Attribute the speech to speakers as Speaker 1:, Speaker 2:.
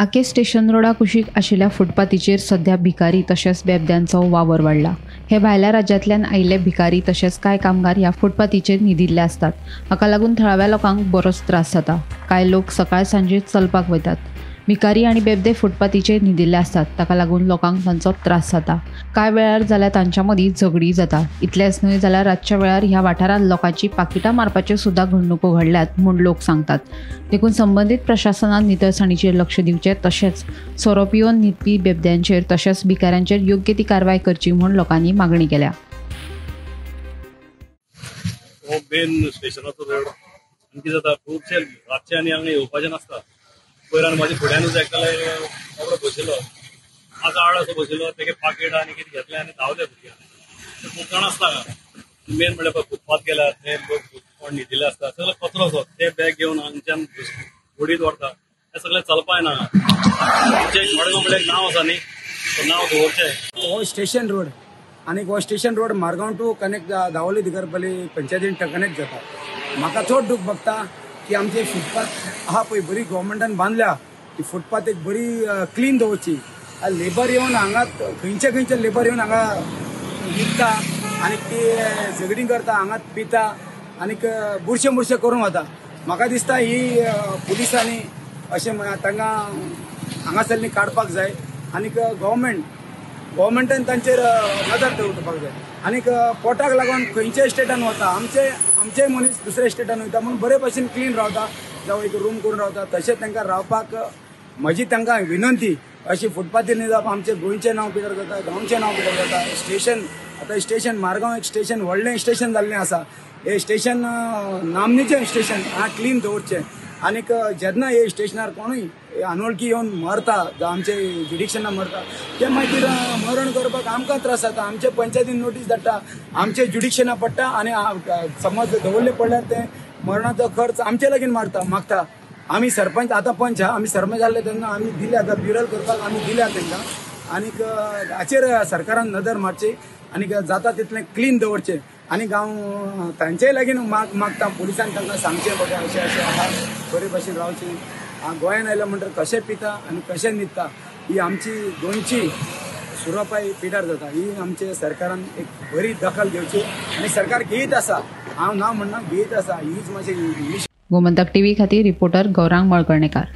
Speaker 1: आके स्टेशन रोडा कुशीक आशिल्ल्या फुटपाथीचेर सध्या भिकारी तशेंच बेबद्यांचो वावर वाडला. हे भायल्या राज्यांतल्यान आयिल्ले भिकारी तशेंच कांय कामगार ह्या फुटपाथीचेर न्हिदिल्ले आसतात. हाका लागून थळाव्या लोकांक बरोच त्रास जाता. कांय लोक सकाळ सांजे चलपाक वतात. भिकारी आनी बेबदे फुटपाथीचेर न्हिदिल्ले आसतात. ताका लागून लोकांक तांचो त्रास जाता. कांय वेळार जाल्यार तांच्या मदीं झगडीं जाता. इतलेंच न्हय जाल्यार रातच्या वेळार ह्या वाठारांत लोकांची पाकिटां मारपाच्यो सुद्दां घडणुको घडल्यात म्हूण लोक सांगतात. देखून संबंदीत प्रशासनान नितळसाणीचेर लक्ष दिवचें तशेंच सोरो पिवन न्हिदपी बेबद्यांचेर तशेंच भिकाऱ्यांचेर योग्य ती कारवाय करची म्हूण लोकांनी मागणी केल्या.
Speaker 2: स्टेशनाचो रोड कितें जाता, खुबशे रातचे आनी हांगा येवपाचें नासता. पयर आनी म्हाज्या फुड्यानूच एकल्याक बाबडो बशिल्लो, आतां आड असो बशिल्लो, तेगे पाकीट आनी कितें घेतलें आनी धांवले भुरग्यांक. खूब जाण आसता मेन म्हणल्यार पळय फुटपाथ गेल्यार ते लोक कोण न्हिदिल्ले आसता, सगळे कचरो असो ते बॅग घेवन हांगच्यान ओडीत व्हरता. हे सगळें चलपा येना. आमचें मडगांव म्हणल्यार एक नांव आसा न्ही, नांव दवरचें.
Speaker 3: हो स्टेशन रोड आनी हो station road Margao to connect Dabolim Digarpali पंचायतीन कनेक्ट जाता. म्हाका चड दूख भोगता की आमचे फुटपाथ आहा पळय बरी गव्हर्मेंटान बांदल्या, ती फुटपाथ एक बरी क्लीन दवरची. लेबर येवन हांगा खंयचे खंयचे लेबर येवन हांगा विकता आनी ती झगडीं करता, हांगा पिता आनीक बुरशे बुरशे करून वता. म्हाका दिसता ही पुलिसांनी अशें तांकां हांगासरली काडपाक जाय आनीक गव्हर्मेंटान तांचेर नदर दवरपाक जाय. आनीक पोटाक लागून खंयच्याय स्टेटान वता, आमचे मनीस दुसऱ्या स्टेटान वयता म्हूण बरे भशेन क्लीन रावता, जावं एक रूम करून रावता. तशें तांकां रावपाक म्हजी तांकां विनंती, अशी फुटपाथीर न्हिदप आमचें गोंयचें नांव पिड्यार जाता, गांवचें नांव पिड्यार जाता. स्टेशन आतां स्टेशन मारगांव एक स्टेशन व्हडलें स्टेशन जाल्लें आसा. हें स्टेशन नामनेचें स्टेशन आहा, क्लीन दवरचें. आनीक जेन्ना हे स्टेशनार कोणूय अनवळखी येवन मरता, जावं आमचे जुडिक्शनान मरता, ते मागीर मरण करपाक आमकां त्रास जाता. आमचे पंचायतीन नोटीस धाडटा, आमचे जुडिक्शना पडटा आनी समज दवरले पडल्यार ते मरणाचो खर्च आमचे लागीं मागता. आमी सरपंच आतां पंच आहा, आमी सरपंच जाल्ले तेन्ना आमी दिल्या आतां ब्युरल करपाक आमी दिल्या तांकां. आनीक हाचेर सरकारान नदर मारची आनीक जाता तितलें क्लीन दवरचें. आनी हांव तांचेय लागीं मागता पुलिसान तांकां सांगचें बाबा अशें अशें आहा, बरे भशेन रावचें. गोंयान आयलें म्हणटकीर कशें पिता आनी कशें न्हिदता ही आमची गोंयची सुरपाय पिड्यार जाता. ही आमचे सरकारान एक बरी दखल घेवची आनी सरकार घेयत आसा, हांव ना म्हणना घेयत आसा. हीच मातशी
Speaker 1: गोमंतक टीव्ही खातीर रिपोर्टर गौरांग मळकर्णेकार.